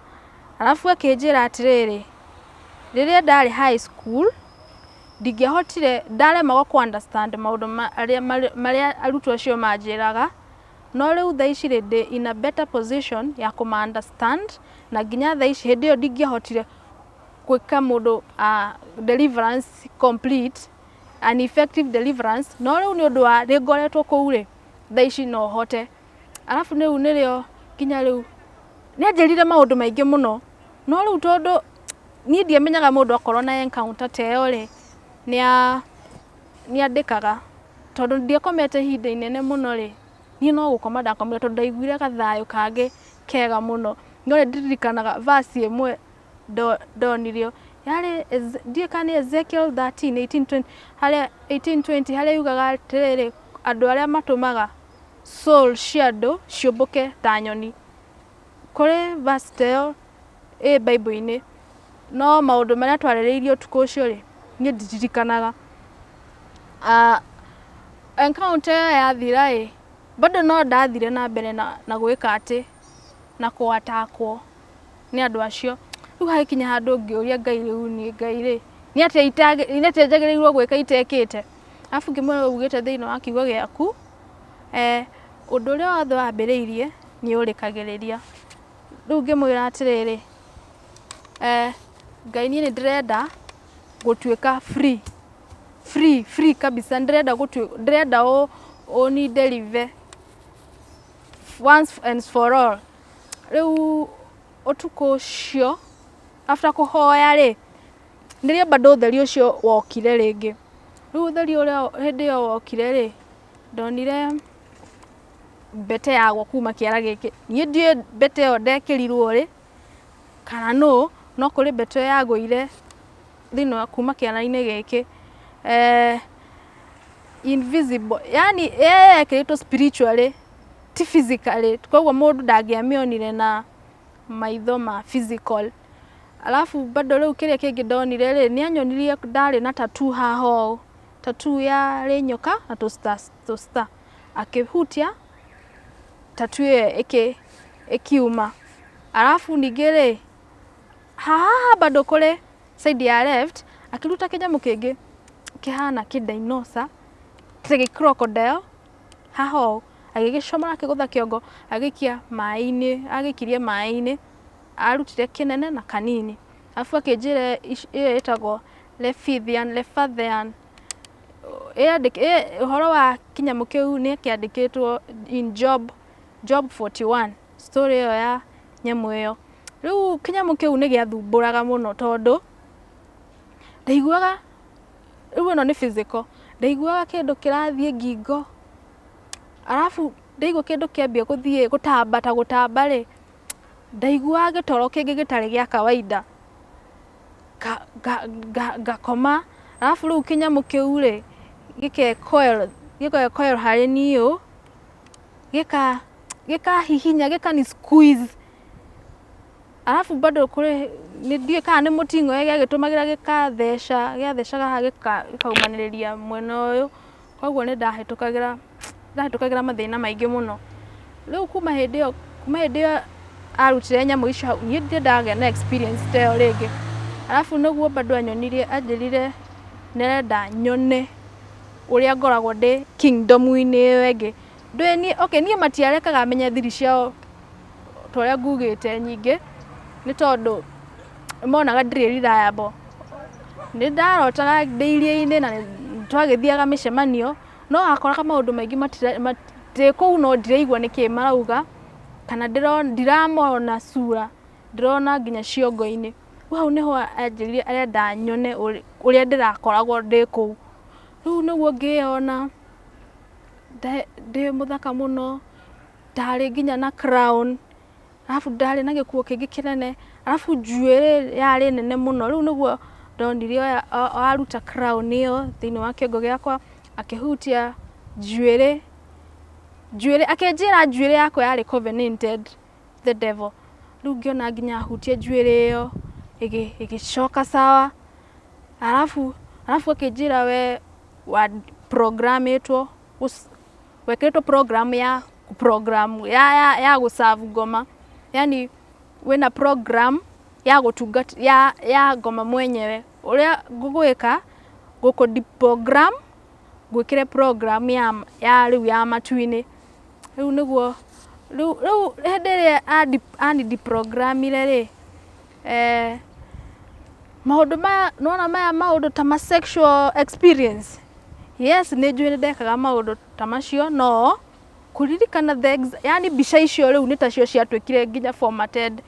S1: Arabu akĩnjĩra atĩrĩrĩ, rĩrĩa ndarĩ high school, ndingĩahotire, ndaremagwo kũ understand maũndũ marĩa arutwo acio manjĩraga, no rĩu thaa ici rĩ, ndĩ in a better position ya kũma understand, na nginya thaa ici, hĩndĩ ĩyo ndingĩahotire gwĩka mũndũ deliverance complete, an effective deliverance, no rĩu nĩ ũndũ wa nĩ ngoretwo kũu rĩ, thaa ici no hote. Arabu rĩu nĩrĩo nginya rĩu nĩ anjĩrire maũndũ maingĩ mũno, no rĩu tondũ niĩ ndiamenyaga mũndũ akorwo na encounter ta ĩyo rĩ, nĩ andĩkaga. Tondũ ndiakomete ihinda inene mũno rĩ, niĩ no gũkoma ndakomire tondũ ndaiguire gathayũ kangĩ kega mũno. No nĩ ndirikanaga verse ĩmwe ndonirio, yarĩ ndiũĩ kana nĩ Ezekiel 13, 18, 20, harĩa 18, 20 harĩa yugaga atĩrĩrĩ, andũ arĩa matũmaga soul cia andũ ciũmbũke ta nyoni. Kũrĩ verse ta ĩyo ĩ Bible-inĩ, no maũndũ marĩa twarĩrĩirie ũtukũ ũcio rĩ, niĩ ndiririkanaga. Encounter ĩyo yathira ĩ, bado no ndathire na mbere na gwĩka atĩ, na kũ-attack-wo nĩ andũ acio. Rĩu hagĩkinya handũ ngĩũria Ngai rĩu niĩ Ngai rĩ, nĩ atĩa njagĩrĩirwo gwĩka itekĩte? Arabu ngĩmwĩra ugĩte thĩinĩ wa kiugo gĩaku, ũndũ ũrĩa wothe wambĩrĩirie nĩ ũrĩkagĩrĩria. Rĩu ngĩmwĩra atĩrĩrĩ, Ngai niĩ nĩ ndĩrenda gũtuĩka free, free, free kabisa, ndĩrenda ũni deliver once and for all. Rĩu ũtukũ ũcio after kũhoya rĩ, nĩrĩo bado ũtheri ũcio wokire rĩngĩ. Rĩu ũtheri ũrĩa hĩndĩ ĩyo wokire rĩ, ndonire mbete yagwa kuma kĩara gĩkĩ. Niĩ ndiũĩ mbete ĩyo ndekĩrirwo rĩ, kana nũ, no kũrĩ mbete ĩyo yagũire thĩinĩ wa kuma kĩara-inĩ gĩkĩ. Invisible, yani yekĩrĩtwo spiritually, ti physically, koguo mũndũ ndangĩamĩonire na maitho ma physical. Alafu bado rĩu kĩrĩa kĩngĩ ndonire rĩ, nĩ anyonirie ndarĩ na tattoo haha ũũ, tattoo yarĩ nyoka na tũ stars, tũ star. Akĩhutia tattoo ĩyo ĩkiuma. Alafu ningĩ rĩ, haha bado kũrĩ side ya left, akĩruta kĩnyamũ kĩngĩ kĩhana kĩ dinosaur, ta gĩ crocodile, haha ũũ, agĩgĩcomora akĩgũtha kĩongo, agĩikia maĩ-inĩ, agĩikirie maĩ-inĩ, arutire kĩnene na kanini. Alafu akĩnjĩra ĩyo ĩtagwo Leviathan, Leviathan. Ũhoro wa kĩnyamũ kĩu nĩ kĩandĩkĩtwo in Job 41, story ĩyo ya nyamũ ĩyo. Rĩu kĩnyamũ kĩu nĩ gĩathumbũraga mũno tondũ ndaiguaga, rĩu ĩno nĩ physical, ndaiguaga kĩndũ kĩrathiĩ ngingo, arabu ndaigua kĩndũ kĩambia gũthiĩ gũtamba ta gũtamba rĩ, ndaiguaga gĩtoro kĩngĩ gĩtarĩ gĩa kawaida. Ngakoma, arabu rĩu kĩnyamũ kĩu rĩ, gĩke coil harĩ niĩ ũũ, gĩkahihinya, gĩkani squeeze. Arabu bado kũrĩ, ndiũĩ kana nĩ mũting'oe gĩagĩtũmagĩra gĩkatheca, gĩathecaga haha gĩkaumanĩrĩria mwena ũyũ, koguo nĩ ndahĩtũkagĩra mathĩna maingĩ mũno. Rĩu kuma hĩndĩ ĩyo arutire nyamũ icio hau, niĩ ndirĩ ndagĩa na experience ta ĩyo rĩngĩ. Arabu nĩguo bado anyonirie, anjĩrire nĩ arenda nyone ũrĩa ngoragwo ndĩ kingdom-inĩ ĩyo ĩngĩ. Ndũĩ niĩ, okay niĩ matiarekaga menye thiri ciao ta ũrĩa ngugĩte nyingĩ, nĩ tondũ Monaga ndirĩ reliable. Nĩ ndarotaga ndĩ iria-inĩ na nĩ twagĩthiaga mĩcemanio, no wakoraga maũndũ maingĩ ndĩ kũu no ndiraigua nĩkĩ marauga, kana ndiramona cura, ndĩrona nginya ciongo-inĩ. Rĩu hau nĩho anjĩrire arenda nyone ũrĩa ndĩrakoragwo ndĩ kũu. Rĩu nĩguo ngĩyona ndĩ mũthaka mũno, ndarĩ nginya na crown, arabu ndarĩ na gĩkuo kĩngĩ kĩnene, arabu njuĩrĩ yarĩ nene mũno. Rĩu nĩguo ndonire aruta crown ĩyo thĩinĩ wa kĩongo gĩakwa, akĩhutia njuĩrĩ, njuĩrĩ akĩnjĩra njuĩrĩ yakwa yarĩ covenanted the devil. Rĩu ngĩona nginya ahutia njuĩrĩ ĩyo ĩgĩcoka sawa. Arabu akĩnjĩra we wa programĩtwo, wekĩrĩtwo program ya program ya gũserve ngoma, yani wĩna program ya gũtungata ya ngoma mwenyewe. Ũrĩa ngũgwĩka gũkũ deprogram, ngwĩkĩre program ya rĩu ya matu-inĩ. Rĩu nĩguo rĩu hĩndĩ ĩrĩa ani deprogramire rĩ, maũndũ maya nĩwona maya maũndũ ta ma sexual experience, yes, nĩ njũĩ nĩ ndekaga maũndũ ta macio, no kũririkana yani mbica icio rĩu nĩ tacio ciatuĩkire nginya formatted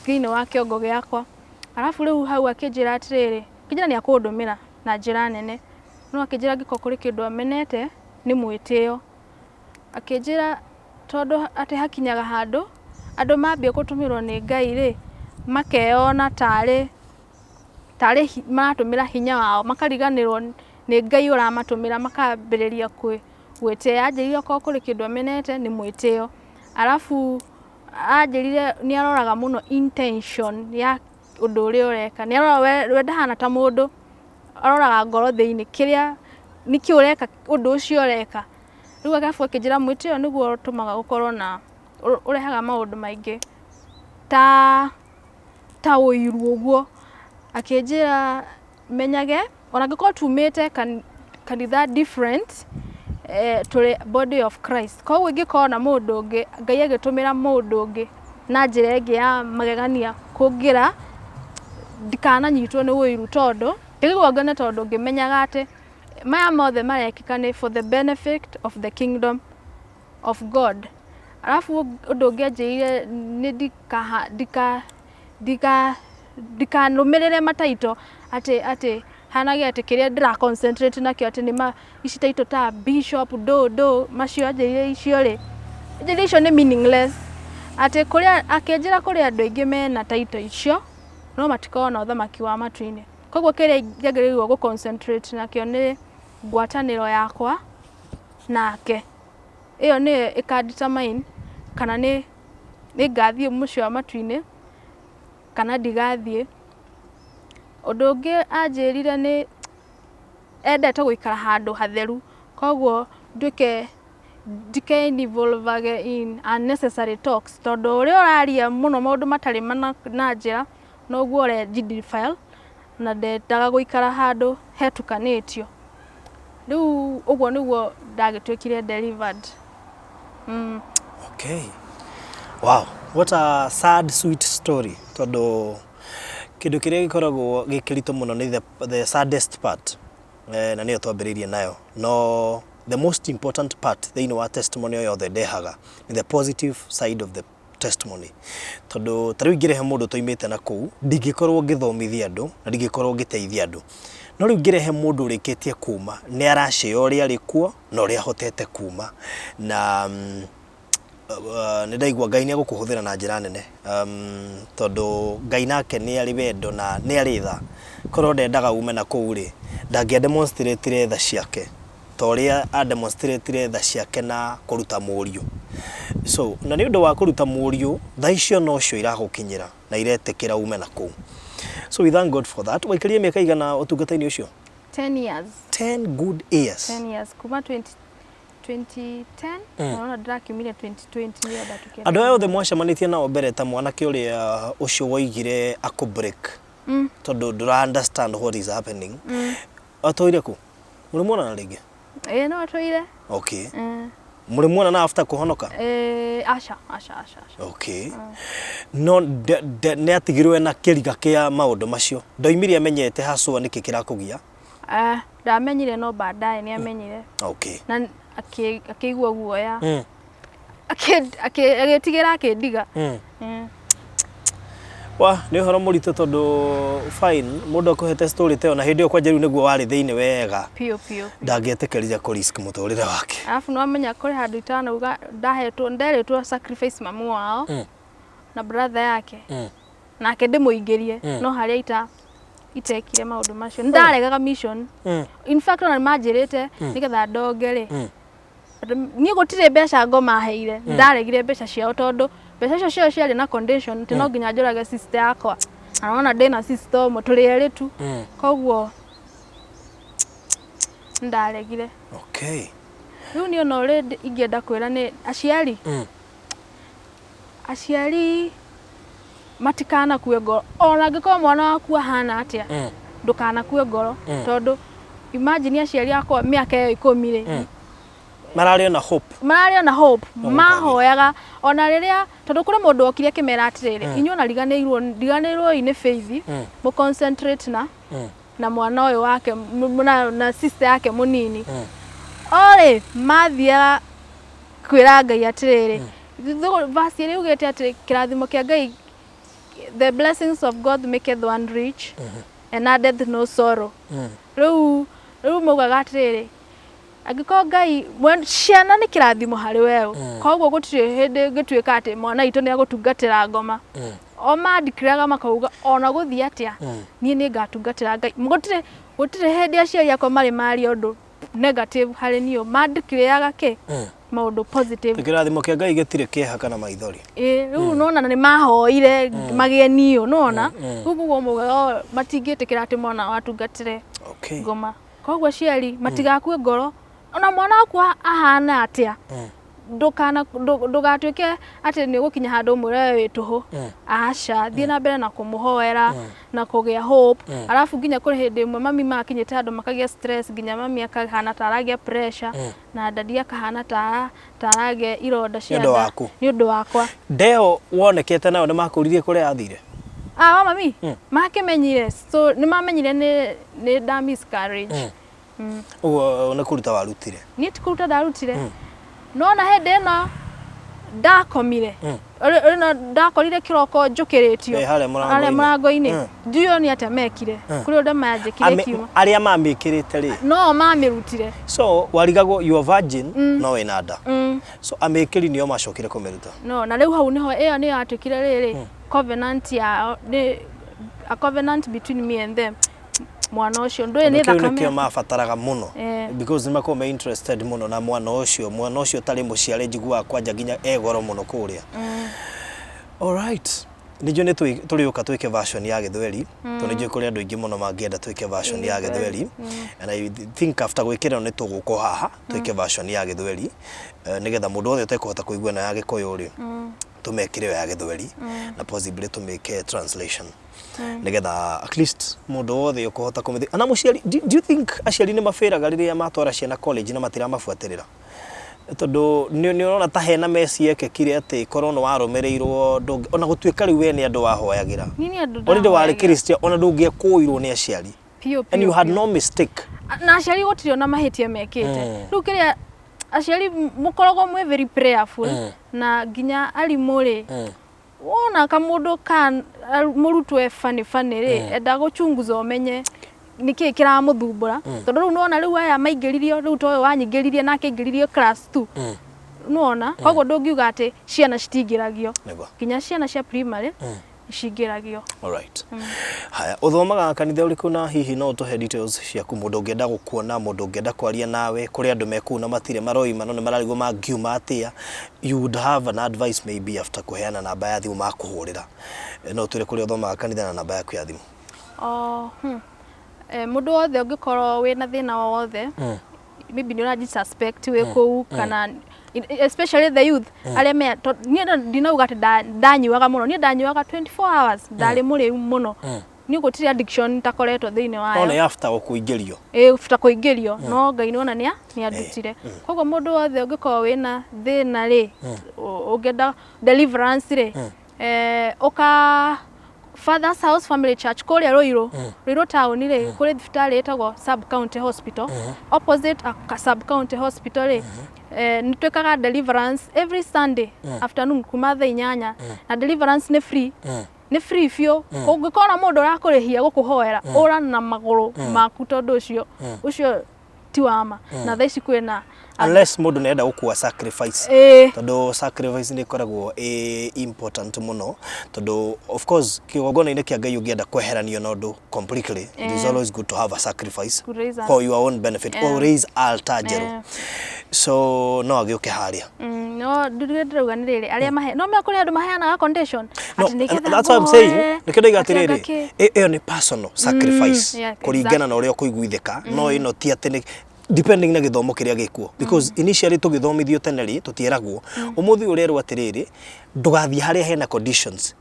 S1: thĩinĩ wa kĩongo gĩakwa. Arabu rĩu hau akĩnjĩra atĩrĩrĩ, akĩnjĩra nĩ akũndũmĩra na njĩra nene, no akĩnjĩra angĩkorwo kũrĩ kĩndũ amenete nĩ mwĩtĩo. Akĩnjĩra tondũ atĩ hakinyaga handũ andũ mambia gũtũmĩrwo nĩ Ngai rĩ, makeyona tarĩ maratũmĩra hinya wao, makariganĩrwo nĩ Ngai ũramatũmĩra, makambĩrĩria gwĩtĩĩa. Anjĩrire okorwo kũrĩ kĩndũ amenete nĩ mwĩtĩo. Arabu anjĩrire nĩ aroraga mũno intention ya ũndũ ũrĩa ũreka. Nĩ aroraga we ndahana ta mũndũ, aroraga ngoro thĩinĩ, kĩrĩa nĩkĩ ũreka ũndũ ũcio ũreka. Rĩu arabu akĩnjĩra mwĩtĩo nĩguo ũtũmaga gũkorwo na ũrehaga maũndũ maingĩ ta ũiru ũguo. Akĩnjĩra menyage ona angĩkorwo tumĩte kanitha different, tũrĩ body of Christ. Koguo ingĩkorwo na mũndũ ũngĩ, Ngai agĩtũmĩra mũndũ ũngĩ na njĩra ĩngĩ ya magegania kũngĩra, ndikananyitwo nĩ ũiru, tondũ ndĩrigwo ngene, tondũ ngĩmenyaga atĩ maya mothe marekĩka nĩ for the benefit of the kingdom of God. Arabu ũndũ ũngĩ anjĩrire nĩ ndikanũmĩrĩre mataito atĩ hanage atĩ kĩrĩa ndĩra concentrate nakĩo atĩ nĩ ma ici taito ta bishop ndũ macio. Anjĩrire icio rĩ, anjĩrire icio nĩ meaningless, atĩ kũrĩa akĩnjĩra kũrĩ andũ aingĩ mena taito icio no matikoragwo na ũthamaki wa matu-inĩ. Koguo kĩrĩa njagĩrĩirwo gũ concentrate nakĩo nĩ ngwatanĩro yakwa nake, ĩyo nĩyo ĩka determine kana nĩ ngathiĩ mũciĩ wa matu-inĩ kana ndigathiĩ. Ũndũ ũngĩ anjĩrire nĩ endete gũikara handũ hatheru, koguo nduĩke ndike involve in unnecessary talks, tondũ ũrĩa ũraria mũno maũndũ matarĩ na njĩra noguo ũrenji defile, na ndendaga gũikara handũ hetukanĩtio. Rĩu ũguo nĩguo ndagĩtuĩkire delivered.
S2: Okay. Wow, what a sad sweet story, tondũ kĩndũ kĩrĩa gĩkoragwo gĩ kĩritũ mũno nĩ the saddest part, na nĩyo twambĩrĩirie nayo, no the most important part thĩinĩ wa testimony o yothe ndehaga nĩ the positive side of the testimony, tondũ ta rĩu ingĩrehe mũndũ tũimĩte na kũu, ndingĩkorwo ngĩthomithia andũ na ndingĩkorwo ngĩteithia andũ, no rĩu ngĩrehe mũndũ ũrĩkĩtie kuma, nĩ aracĩa ũrĩa arĩ kuo na ũrĩa ahotete kuma na nĩ ndaigua Ngai nĩ egũkũhũthĩra na njĩra nene, tondũ Ngai nake nĩ arĩ wendo na nĩ arĩ tha. Korwo ndendaga ume na kũu rĩ, ndangĩa demonstrate tha ciake ta ũrĩa a demonstrate tha ciake na kũruta mũriũ. So na nĩ ũndũ wa kũruta mũriũ, tha icio nocio iragũkinyĩra na iretĩkĩra ume na kũu. So we thank God for that. Waikarire mĩaka igana ũtungata-inĩ ũcio?
S1: 10 years.
S2: 10 good years.
S1: 10 years, kuma 20 2010, naona ndĩrakiumire 2020 nĩyo ndatuĩkire.
S2: Andũ aya othe mwacemanĩtie nao mbere, ta mwanake ũrĩa ũcio woigire akũ break tondũ ndũra understand what is happening, atũire kũ? Mũrĩ muonana rĩngĩ?
S1: Ĩĩ, no atũire.
S2: Mũrĩ muona na after kũhonoka?
S1: Eh, aca aca aca aca.
S2: Okay. No nĩ atigirwo ena kĩriga kĩa maũndũ macio. Ndoimire amenyete haswa nĩkĩ kĩrakũgia.
S1: Eh, ndamenyire no baadaye nĩ amenyire. Na akĩigua guoya. Agĩtigĩra akĩndiga.
S2: Wa, nĩ ũhoro mũritũ tondũ fine, mũndũ akũhete story ta ĩyo na hĩndĩ ĩyo kwanja rĩu nĩguo warĩ thĩinĩ wega.
S1: Biũ biũ.
S2: Ndangĩetĩkĩrire kũ risk mũtũrĩre wake.
S1: Alafu nĩwamenya kũrĩ handũ itanauga ndahetwo nderĩtwo sacrifice mamu wao na brother yake nake ndĩmũingĩrie no harĩa ita itekire maũndũ macio nĩndaregaga mission. In fact ona nĩmanjĩrĩte nĩgetha ndonge rĩ, niĩ gũtirĩ mbeca ngoma aheire, ndaregire mbeca ciao tondũ mbeca icio ciao ciarĩ na condition atĩ no nginya njũrage sister yakwa, na nona ndĩna sister ũmwe tũrĩ erĩ tu, koguo nĩndaregire. Rĩu niĩ ona ũrĩa ingĩenda kwĩra nĩ aciari, aciari matikanakue ngoro ona angĩkorwo mwana waku ahana atĩa, ndũkanakue ngoro tondũ imagine aciari akwa mĩaka ĩyo 10 rĩ,
S2: mararĩ ona hope,
S1: mararĩ ona hope, mahoyaga ona rĩrĩa tondũ kũrĩ mũndũ okire akĩmera atĩrĩrĩ, inyuĩ ona riganĩirwo riganĩirwo nĩ faith, mũ concentrate na mwana ũyũ wake na sister yake mũnini. Orĩ mathiaga kwĩra Ngai atĩrĩrĩ, verse ĩrĩa yugĩte atĩ kĩrathimo kĩa Ngai, the blessings of God maketh one rich and addeth no sorrow. Rĩu maugaga atĩrĩrĩ, angĩkorwo Ngai ciana nĩ kĩrathimo harĩ weũ, koguo gũtirĩ hĩndĩ ĩngĩtuĩka atĩ mwana witũ nĩ egũtungatĩra ngoma. O mandikiraga makauga ona gũthiĩ atĩa niĩ nĩ ngatungatĩra Ngai. Gũtirĩ hĩndĩ aciari akwa marĩ maria ũndũ negative harĩ niĩ, mandikiraga kĩ maũndũ positive.
S2: Kĩrathimo kĩa Ngai gĩtirĩ kĩeha kana maithori.
S1: Rĩu nona nĩ mahoire magĩe niũ, nona rĩu ũguo maugaga matingĩtĩkĩra atĩ mwana wao atungatĩre ngoma. Koguo aciari matigakue ngoro ona mwana waku ahana atĩa, ndũgatuĩke atĩ nĩ ũgũkinya handũ ũmwĩre we wĩ tũhũ. Aca, thiĩ na mbere na kũmũhoera na kũgĩa hope. Arabu nginya kũrĩ hĩndĩ ĩmwe mami makinyĩte handũ makagĩa stress, nginya mami akahana ta aragĩa pressure na dadi akahana ta aragĩa ironda cia
S2: nĩ ũndũ waku.
S1: Nĩ ũndũ wakwa.
S2: Ndeo wonekete nayo nĩ makũririe kũrĩa yathire?
S1: Wa mami makĩmenyire, so nĩ mamenyire nĩ nda miscarriage.
S2: Ũguo nĩ kũruta warutire?
S1: Niĩ ti kũruta ndarutire. No na hĩndĩ ĩno ndakomire, ĩno ndakorire kĩroko njũkĩrĩtio
S2: harĩa
S1: harĩa mũrango-inĩ, ndiũĩ nĩ atĩa mekire, kũrĩ ũndũ manjĩkire kiuma.
S2: Arĩa mamĩkĩrĩte rĩ?
S1: No mamĩrutire.
S2: So warigagwo you are virgin no wĩna nda. So amĩkĩri nĩo macokire kũmĩruta.
S1: No na rĩu hau nĩho ĩyo nĩyo yatuĩkire rĩrĩ covenant yao, nĩ a covenant between me and them. Mwana ũcio ndũĩ nĩ
S2: thakame.
S1: Kĩu
S2: nĩkĩo mabataraga mũno, because nĩ makoragwo me interested mũno na mwana ũcio. Mwana ũcio ũtarĩ mũciare njiguaga kwanja nginya e goro mũno kũrĩa. Alright. Nĩ njũĩ nĩ tũrĩũka twĩke version ya Gĩthweri, tondũ nĩ njũĩ kũrĩ andũ aingĩ mũno mangĩenda twĩke version ya Gĩthweri. And I think after gwĩkĩra ĩno nĩ tũgũka o haha twĩke version ya Gĩthweri, nĩgetha mũndũ wothe ũtekũhota kũigua ĩno ya Gĩkũyũ rĩ, tũmekĩre ĩyo ya Gĩthweri na possibly tũmĩke translation, nĩgetha at least mũndũ wothe ũkũhota kũmĩthi. Na mũciari, do you think aciari nĩ mabĩraga rĩrĩa matwara ciana college na matiramabuatĩrĩra? Tondũ nĩ ũrona ta hena meci yekĩkire atĩ korwo nĩ warũmĩrĩirwo, ona gũtuĩka rĩu we nĩ andũ wahoyagĩra. Already warĩ Christian, ona ndũngĩekũirwo nĩ aciari. And you had no mistake.
S1: Na aciari gũtirĩ ona mahĩtia mekĩte. Rĩu kĩrĩa aciari mũkoragwo mwĩ very prayerful, na nginya arimũ rĩ, wona kamũndũ ka mũrutwo e funny funny rĩ, enda gũchunguza ũmenye nĩkĩĩ kĩramũthumbũra, tondũ rĩu nĩwona rĩu aya maingĩririo, rĩu ta ũyũ wanyingĩririe nake aingĩririo class 2, nĩwona. Koguo ndũngiuga atĩ ciana citingĩragio, nginya ciana cia primary cingĩragio.
S2: Alright. Haya, ũthomaga kanitha ũrĩkũ na hihi no ũtũhe details ciaku, mũndũ ũngĩenda gũkuona, mũndũ ũngĩenda kwaria nawe, kũrĩ andũ me kũu na matirĩ maroima no nĩ mararigwo mangiuma atĩa, you would have an advice maybe after kũheana namba ya thimũ makũhũrĩra. No ũtwĩre kũrĩa ũthomaga kanitha na namba yaku ya thimũ.
S1: Mũndũ wothe ũngĩkorwo wĩna thĩna o wothe, maybe nĩ ũraji suspect wĩ kũu, kana especially the youth arĩa me, niĩ ndinauga atĩ ndanyuaga mũno, niĩ ndanyuaga 24 hours, ndarĩ mũrĩu mũno. Niĩ gũtirĩ addiction itakoretwo thĩinĩ wayo.
S2: No nĩ after kũingĩrio.
S1: Ĩĩ after kũingĩrio, no Ngai nĩwona nĩa nĩandutire. Koguo mũndũ wothe ũngĩkorwo wĩna thĩna rĩ, ũngĩenda deliverance rĩ, ũka Father's House Family Church kũrĩa Ruiru, Ruiru town rĩ, kũrĩ thibitarĩ ĩtagwo Sub County Hospital, opposite a Sub County Hospital rĩ, nĩ twĩkaga deliverance every Sunday afternoon kuma thaa 8, na deliverance nĩ free. Nĩ free biũ. Ũngĩkona mũndũ ũrakũrĩhia gũkũhoera, ũra na magũrũ maku, tondũ ũcio ũcio ti wa ma. Na thaa ici kwĩna
S2: Unless mũndũ nĩarenda gũkua sacrifice. Tondũ sacrifice nĩ ĩkoragwo ĩ important mũno, tondũ of course kĩgongona-inĩ kĩa Ngai ũngĩenda kweheranio na ũndũ completely, it is always good to have a sacrifice
S1: To raise a-
S2: for your own benefit or raise altar njerũ. So no agĩũke harĩa.
S1: No ndĩrĩa ndĩrauga nĩ rĩrĩ, arĩa mahe no kũrĩ andũ maheanaga condition
S2: No,
S1: atĩ nĩgetha
S2: that's what I'm saying.
S1: ngũhoere,
S2: Nĩkĩo ndauga
S1: atĩ anga
S2: atĩrĩrĩ,
S1: kĩ.
S2: Ĩyo nĩ personal sacrifice kũringana na ũrĩa ũkũiguithĩka, no ĩno ti atĩ nĩ depending na gĩthomo kĩrĩa gĩkuo, because initially tũgĩthomithio tene rĩ, tũtieragwo ũmũthĩ ũrerwo atĩrĩrĩ, ndũgathiĩ harĩa hena conditions,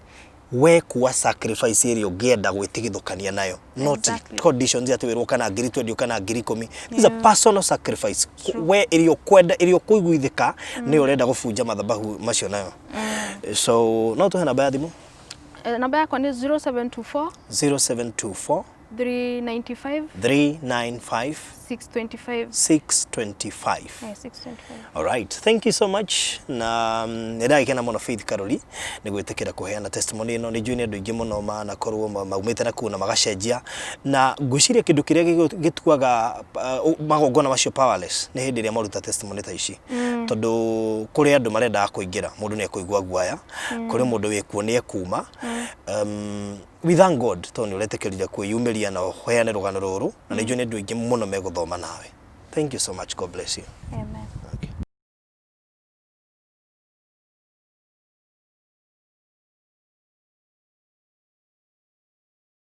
S2: we kua sacrifice ĩrĩa ũngĩenda gwĩtigithũkania nayo, not conditions atĩ wĩrwo kana 20,000 kana 10,000. This is a personal sacrifice, we ĩrĩa ũkwenda, ĩrĩa ũkũiguithĩka nĩyo ũrenda gũbunja mathabahu macio nayo. So no tũhe namba ya thimũ.
S1: Namba yakwa nĩ 0724
S2: 0724
S1: 395
S2: 395
S1: 625.
S2: 625.
S1: Yeah, 625.
S2: All right. Thank you so much. Na nĩ ndagĩkena mũno, Faith Karori, nĩ gwĩtĩkĩra kũheana testimony ĩno. Nĩ njũĩ nĩ andũ aingĩ mũno manakorwo maumĩte na kũu na magacenjia, na ngwĩciria kĩndũ kĩrĩa gĩtuaga magongona macio powerless nĩ hĩndĩ ĩrĩa maruta testimony ta ici, tondũ kũrĩ andũ marendaga kũingĩra, mũndũ nĩ ekũigua guaya, kũrĩ mũndũ wĩkuo nĩ ekuma. We thank God tondũ nĩ ũretĩkĩrire kwĩyumĩria na ũheane rũgano rũrũ, na nĩ njũĩ nĩ andũ aingĩ mũno megũthoma nawe. Thank you so much. God bless you.
S1: Amen.